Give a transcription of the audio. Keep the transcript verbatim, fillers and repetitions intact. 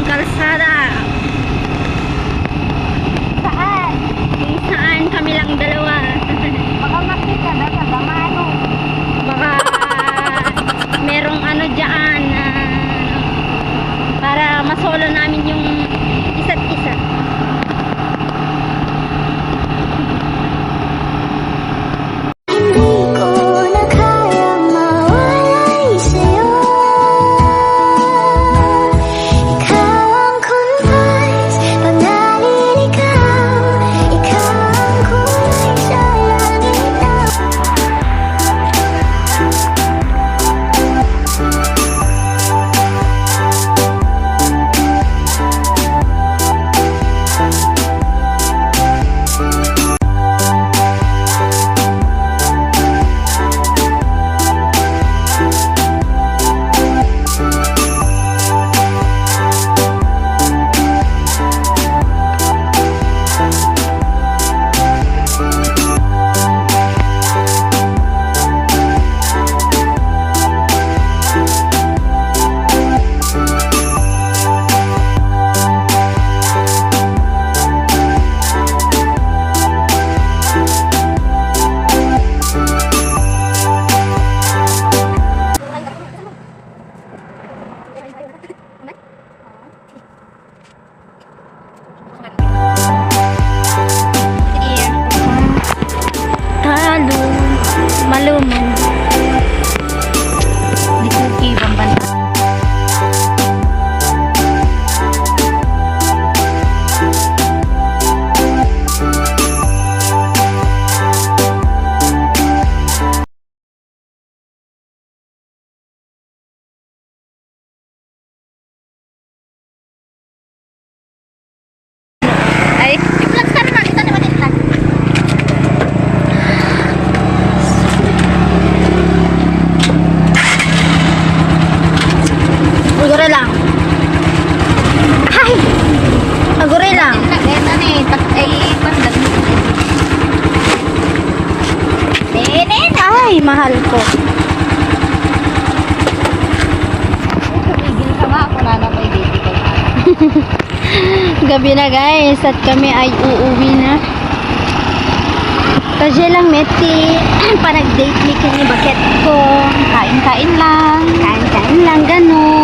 Kalsada. Saan? Kung saan kami lang dalawa. Baka makita na sa damano. Baka merong ano dyan, ah, para masolo namin yung isa't isa. Hindi ko na kayang mawalay sa'yo. Ikaw ang kumpas, pangalin ikaw. Ikaw ang kulay sa langit na. Talo, maluman. Di ko kibang banta. Ay. I-vlog ka naman. Ito naman ito. Siguro lang. Ay! Aguray lang. Ito na eh. Pat-, ay, pandag. Nene, ay, mahal ko. Tumigil ka nga, ako na lang may baby ko. Gabi na, guys, at kami ay uuwi na. Kasi lang, Meti, panag-date mi kini baket ko. Kain-kain lang. Kain-kain lang, gano.